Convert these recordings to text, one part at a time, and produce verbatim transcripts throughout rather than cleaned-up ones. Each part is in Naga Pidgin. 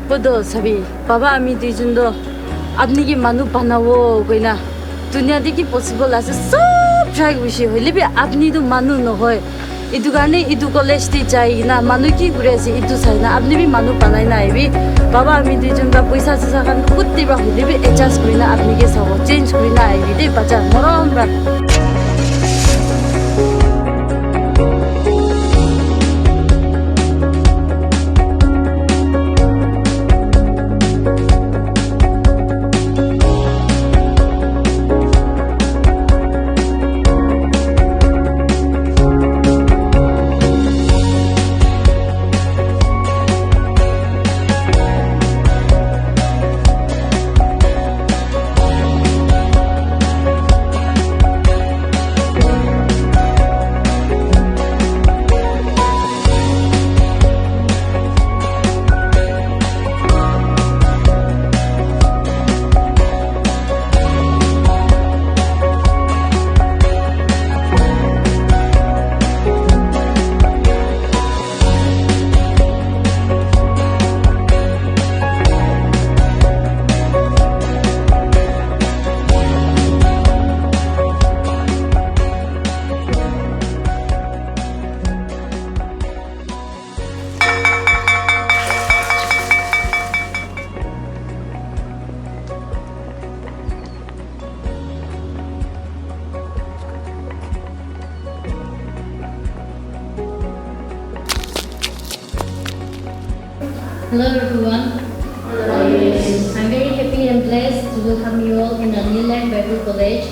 Kodo sabi, baba ami duijun do apni ke manu banabo koina dunia te ki possible ase sob try kurise hoile bi apni tu manu nohoi. Etu karne etu college te jai kena manu ki kuri ase etu sai na apni bi manu banai na ahibi. Baba ami duijun pra poisa saisa khan kutte pra hoile bi adjust kuri na apni ke sabo, change kuri na ahibi de bacha morom pra. Hello everyone. I'm very happy and blessed to welcome you all in our New Life Bible College.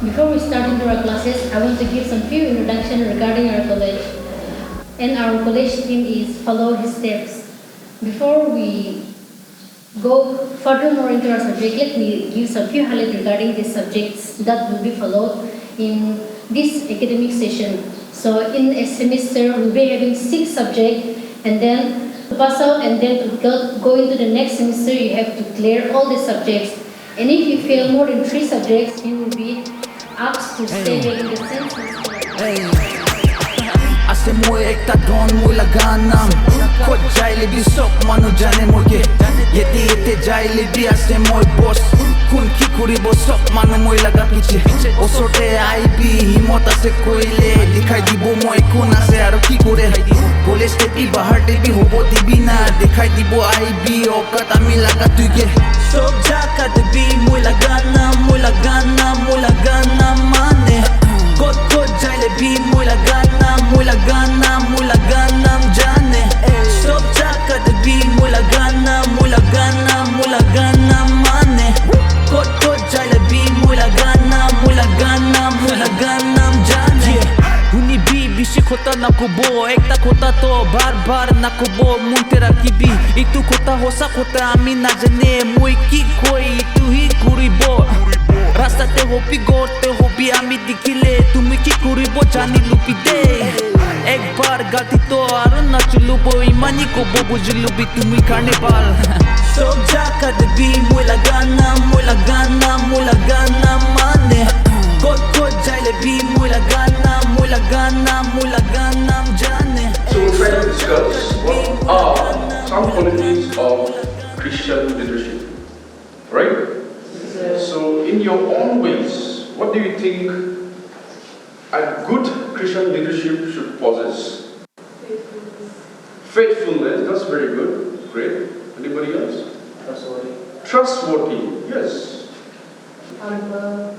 Before we start into our classes, I want to give some few introduction regarding our college. And our college theme is Follow His Steps. Before we go furthermore into our subject, let me give some few highlights regarding these subjects that will be followed in this academic session. So in a semester, we'll be having six subjects, and then to pass out and then to go, go into the next semester, you have to clear all the subjects. And if you fail more than three subjects, you will be asked to stay back in the same semester. Hey. Ase moi ekta don moi laga nam. Kot jaile bi sob manu jane moi ke. Yete yete jaile bi ase moi boss. Kun ki kuribo sob manu moi laga piche. Osor te aibi himot ase koile. Dikhai dibo moi kun ase aro ki kore. College te bi bahar te bi hobo dibi na. Dikhai dibo aibi okat ami laga tuike. Sob jaga te bi moi laga nam, moi laga nam, moi laga nam mane. Kot kot jaile bi moi laga nam, moi laga nam, moi laga nam jane. Sob jaga te bi moi laga nam, moi laga nam, moi laga nam mane. Kot kot jaile bi moi laga nam, moi laga nam, moi laga nam jane. Huni bi bishi kota nakobo, ekta kota to bar bar nakobo, mon te rakhibi. Itu kota hosa kota ami najane, moi ki koi itu hi kuribo. Rasta te hobi, ghor te hobi, ami dikhile tumi ki kuribo jani lubi de. Ek bar galti to aro na chulubo, imani kobo bujilubi tumi carnival. Sob jaga te bi moi laga nam, moi laga nam, moi laga nam mane. Kot kot jaile bi moi laga nam, moi laga nam, moi laga nam jane. So we're trying to discuss what are some qualities of Christian leadership, right? So in your own ways, what do you think a good Christian leadership should possess? Faithfulness, that's very good. Great. Anybody else? Trustworthy. Trustworthy, yes. Humble.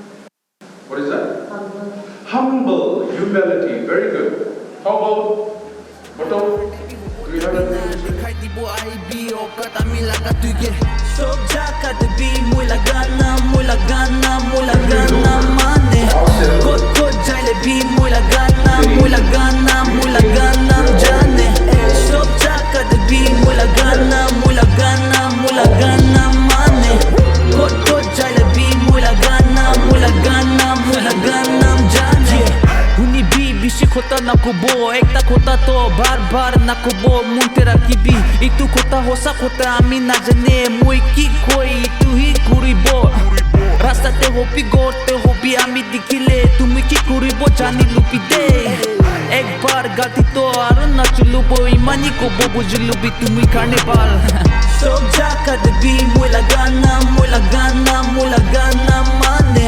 What is that? Humble. Humble, humility, very good. How about Bato? Do you have anything to say? Dikhai dibo aibi okat ami laga tuike. Sob jaga te bi moi laga nam, moi laga nam, moi laga nam mane. Kot kot jaile bi moi laga nam, moi laga nam, moi laga nam jane. Sob jaga te bi moi laga nam, moi laga nam, moi laga nam mane. Kot kot jaile bi moi laga nam, moi laga nam, moi laga nam jane. Huni bi bishi kota nakobo, ekta kota to bar bar nakobo, mon te rakhibi. Itu kota hosa kota ami najane, moi ki koi itu hi kuribo. Rasta te hobi, ghor te hobi, ami dikhile tumi ki kuribo jani lubi de. Ek bar galti to aro na chulubo, imani Niko bobo julubi tumi carnival. Sob jagat bi moi laga naam, moi laga naam, moi laga naam mane.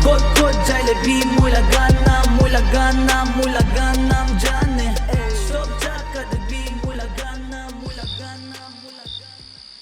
Kot kot jaile bi moi laga naam, moi laga naam, moi laga naam jane. Sob jagat bi moi laga naam, moi laga naam, moi laga naam.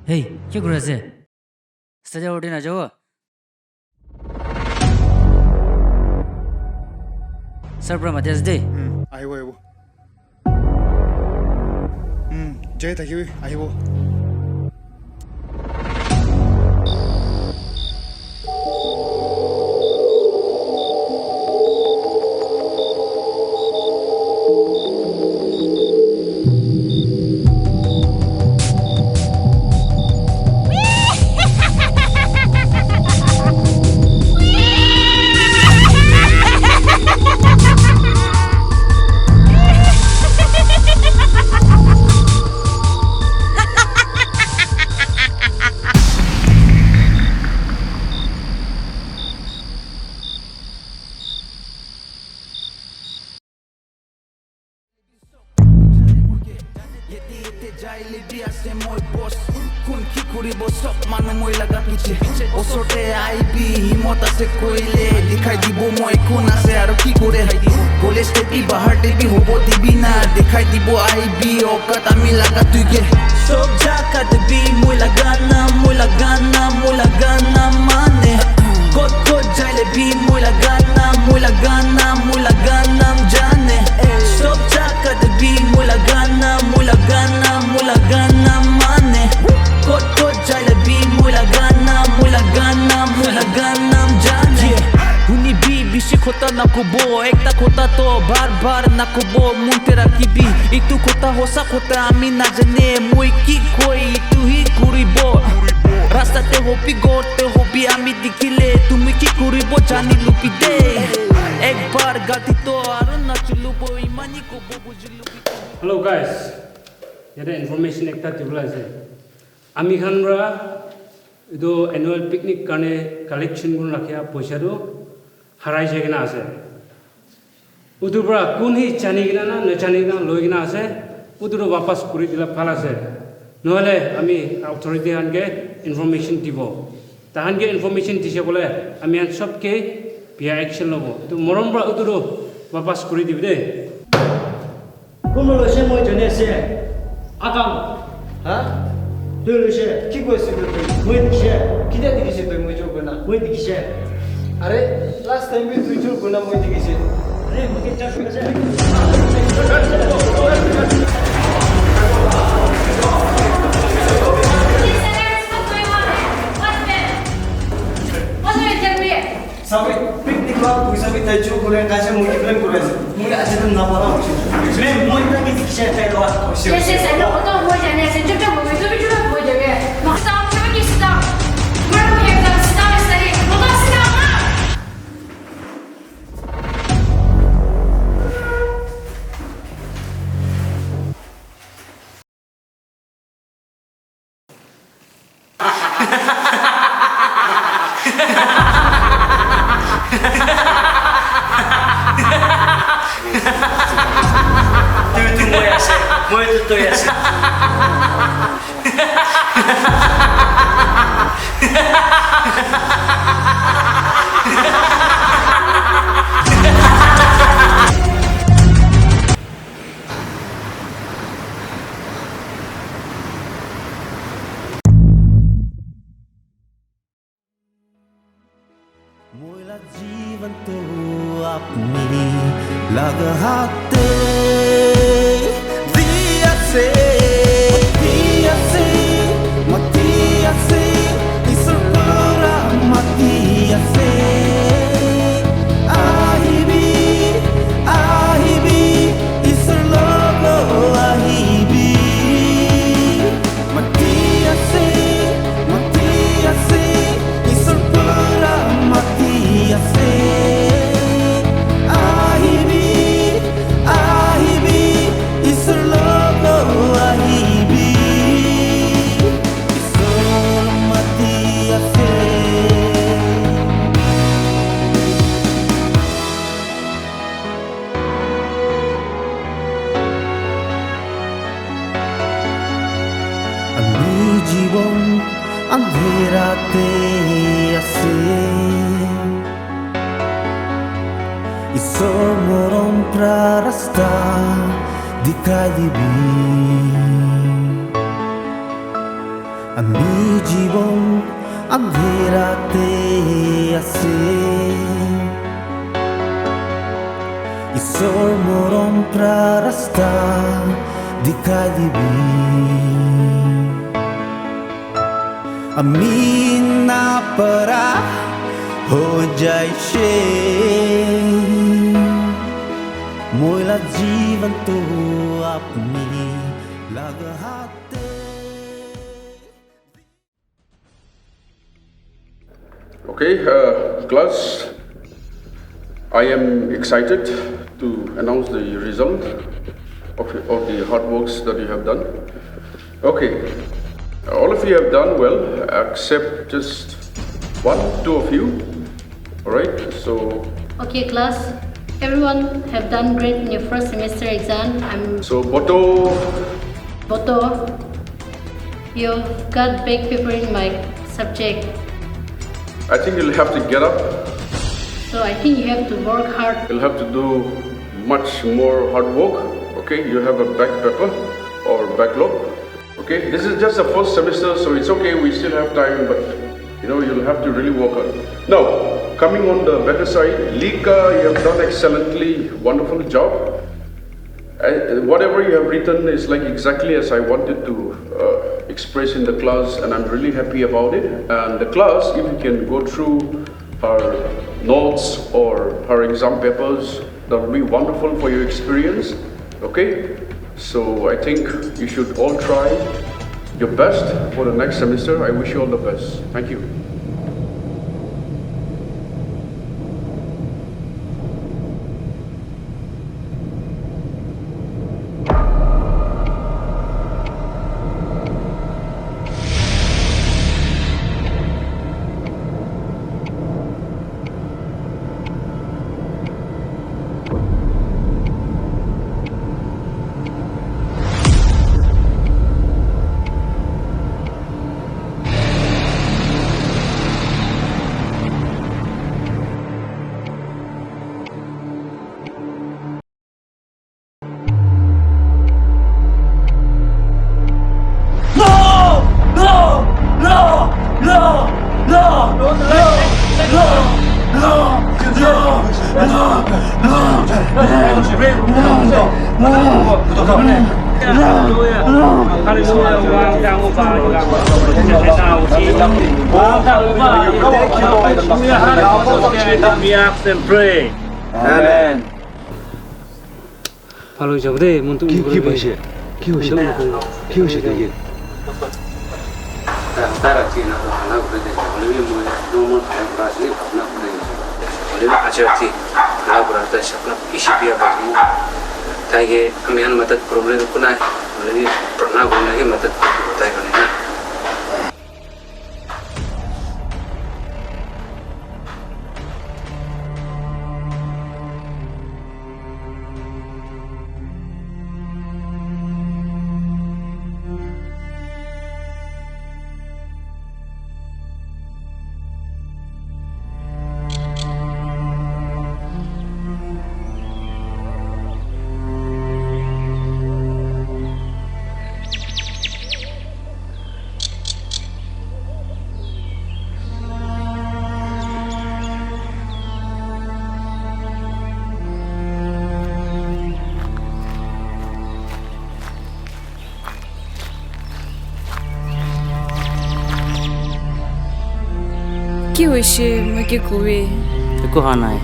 Hey, ki kuri ase? Stage uthi na jao. Sir, pura mati ase de. Hmm, ahibo, ahibo. Hmm, jai thakibi, ahibo. Yate yate jaile bi ase moi boss. Kun ki kuribo sob manu moi laga piche. Osor te aibi himot ase koile dikhai dibo moi kun ase aru ki kure. College te bi bahar te bi hobo dibi na dikhai dibo aibi okat ami laga tuike. Sob jagat bi moi laga naam, moi laga naam, moi laga naam mane. Kot kot jaile bi moi laga naam, moi laga naam, moi laga naam jane. Sob jagat bi moi laga naam, moi laga naam, moi laga naam mane. Kot kot jaile bi moi laga naam, moi laga naam, moi laga naam jane. Huni bi bishi khota nakobo, ekta khota to bar bar nakobo, mon te rakhibi. Itu khota hosa khota ami najane, moi ki koi itu hi kuribo. Rasta te hobi, ghor te hobi, ami dikhile tumi ki kuribo jani lubi de. Ek bar galti to aru na chulubo, imani kobo bujilubi. Hello guys, yate information ekta dibole ase. Ami khan pra etu annual picnic karne collection kurina rakha poisa tu harai jai kena ase. Utu pra kun hi jani kena na najani kena loi kena ase, utu tu wapas kuri dila bhal ase. Nohole ami authority khan ke information dibo. Tahan ke information dise kole ami khan sob ke bia action lobo. Tu morom pra utu tu wapas kuri dibi de. Kun loise moi jane ase. Akang. Ha? Tui loise. Ki koi ase tui? Moi dikise. Kitia dikise tui moi chur kurina? Moi dikise. Are, last time bi tui chur kurina moi dikise. Are, moi ke chance ase. What do you tell me? Sabi, picnic la puisa bi tai chu kure kaise moi ki blame kure ase. Moi aji tan na para hoise. Blame moi ta ki dikise tai lo hoise. Yes, yes, I know. Auto moi jane ase. Chup chup moi, chup chup moi jane. No, stop, stop, stop. Maro ke ekdam stop, stop. Auto stop. Tui tu moi ase, moi tu tui ase. Moi la jivan tu apni laga hath te di ase. Andhera te ase, Isor morom pra rasta dikhai dibi. Ami jibon andhera te ase, Isor morom pra rasta dikhai dibi. Ami na para ho jai she, moi la jivan tu apni lag hate. Okay, uh, class, I am excited to announce the result of, of the hard works that you have done. Okay, all of you have done well, except just one, two of you. All right, so. Okay, class, everyone have done great in your first semester exam. I'm So, Boto. Boto, you've got back paper in my subject. I think you'll have to get up. So I think you have to work hard. You'll have to do much more hard work. Okay, you have a back paper or backlog. Okay, this is just the first semester, so it's okay. We still have time, but you know, you'll have to really work hard. Now, coming on the better side, Lika, you have done excellently, wonderful job. I, whatever you have written is like exactly as I wanted to uh, express in the class, and I'm really happy about it. And the class, if you can go through her notes or her exam papers, that would be wonderful for your experience. Okay? So I think you should all try your best for the next semester. I wish you all the best. Thank you. We ask and pray. Amen. Bhal hoi jabo de, mon to ki, ki paise? Ki hoise? Ki hoise de? Ekta rakhi na to khana kore de, hoile bi moi normal khana kura ase, bhabna kore ase. Hoile bi aji rakhi khana kura tai sabna bishi biya paise. Tai ke ami khan madad kuribo le ekko nai, hoile bi pratna kurina ke madad kuribo tai karone na. Ki hoise, moi ke kowe? Eko ha nai.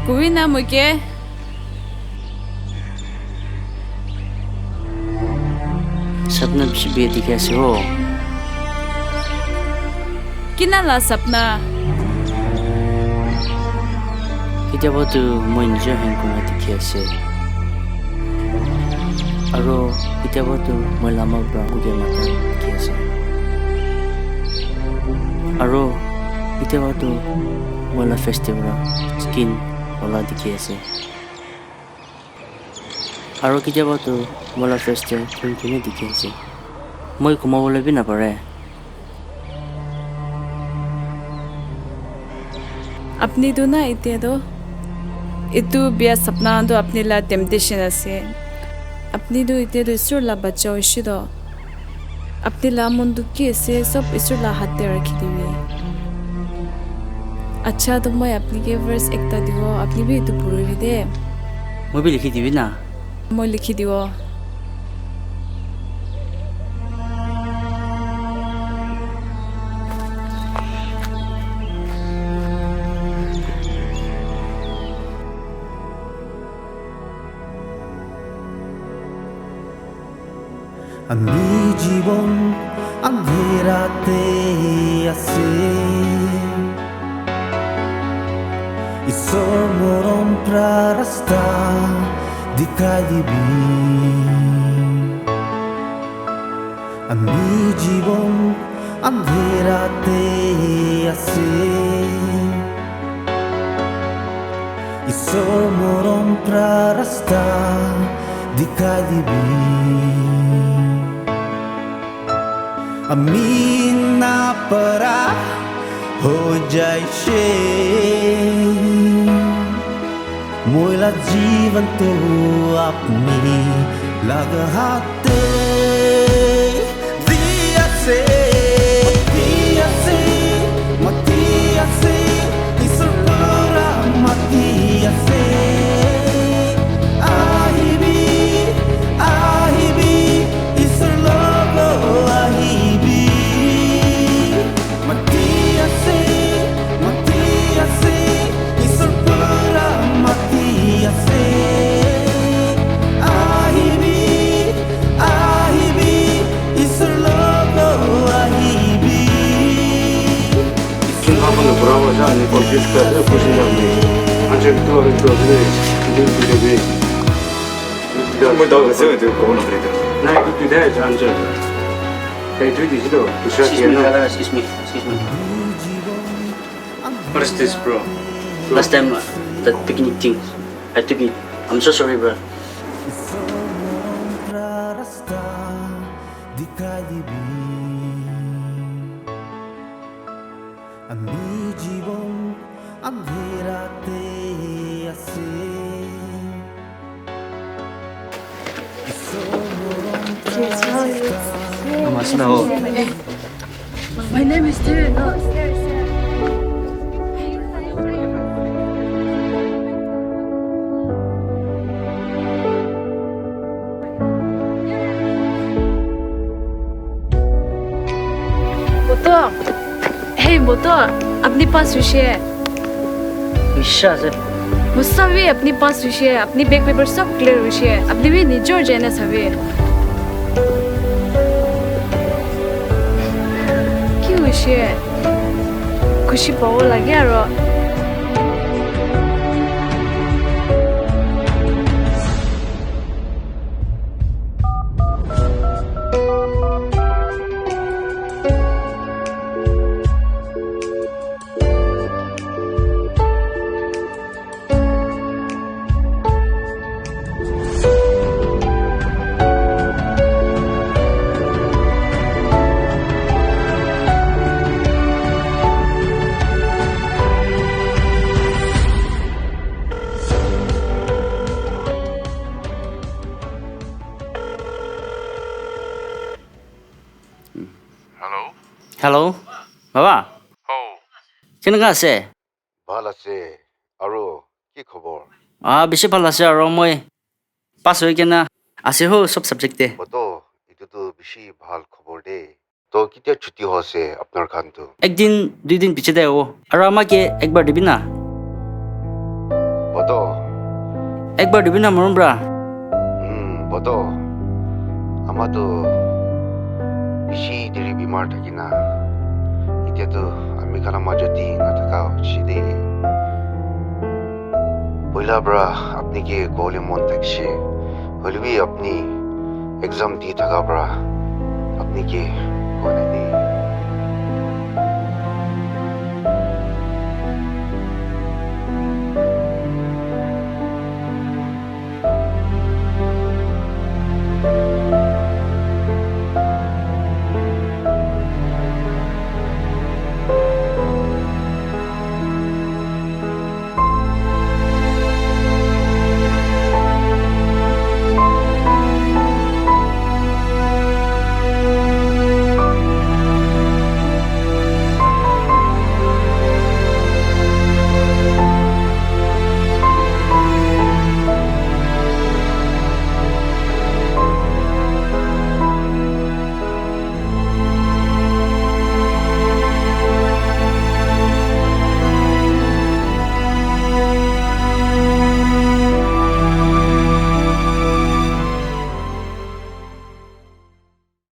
Kowe na moi ke? Sapna bishi biya dikhi ase ho. Kina la sapna? Ketiaba tu moi nijer hen kunba dikhi ase. Aro ketiaba tu moi lama pra udia mata dikhi ase. Aro ketiaba tu moi la face te pra skin ola dikhi ase. Aro ketiaba tu moi la face te green green dikhi ase. Moi kumabole bi napare. Apni tu na itya tu, itu biya sapna tu apni la temptation ase. Apni tu itya tu Isor la bacha hoishe to. Apni la mon tu ki ase, sob Isor la hat te rakhi dibi. Acha, to moi apni ke verse ekta dibo, apni bi itu puribi de. Moi bi likhi dibi na. Moi likhi dibo. Ami jibon andhera te ase. Isor morom pra rasta dikhai dibi. Ami jibon andhera te ase. Isor morom pra rasta dikhai dibi. Ami na para ho jaise. Moi la jiban tu apni laga hat te di ase, di ase, mati ase, Isor para mati ase. Ahibi, ahibi, Isor logo ahibi. Mati ase, mati ase, Isor para mati ase. Ahibi, ahibi, Isor logo ahibi. Kin apa na pura wajah ni confuse kar de, kuch nahi. Answer tu aur tu aur nahi. Din tu nahi. Moi dao kasi tu kau na pura. Nahi, itu dia answer. Kayak itu di situ. Excuse me, brother, excuse me, excuse me. What is this, bro? Last time, uh, that picnic thing, I took it. I'm so sorry, bro. My name is Terry. No. Boto, hey Boto, apni pass hoishe. Misha ase. Musa bi apni pass hoishe, apni back paper sob clear hoishe, apni bi nijor jai na sabi. Ki hoishe? Khushi pabo lage aro. Hello? Hello? Baba? Oh. Keneka ase? Bhal ase. Aro ki khobor? Ah, bishi bhal ase aro moi pass hoi kena ase ho sob subject te. Boto, etu tu bishi bhal khobor de. To ketia chuti ho ase apnar khan tu? Ek din, dui din piche te hobo. Aro ama ke ek bar dibi na. Boto. Ek bar dibi na, morom bra. Hmm, Boto. Ama tu bishi deri bimar thaki na. Itya tu ami khan la majot te na thaka hoise de. Poila pra apni ke kobole mon thakishe. Hoile bi apni exam di thaka pra apni ke kowa nai de.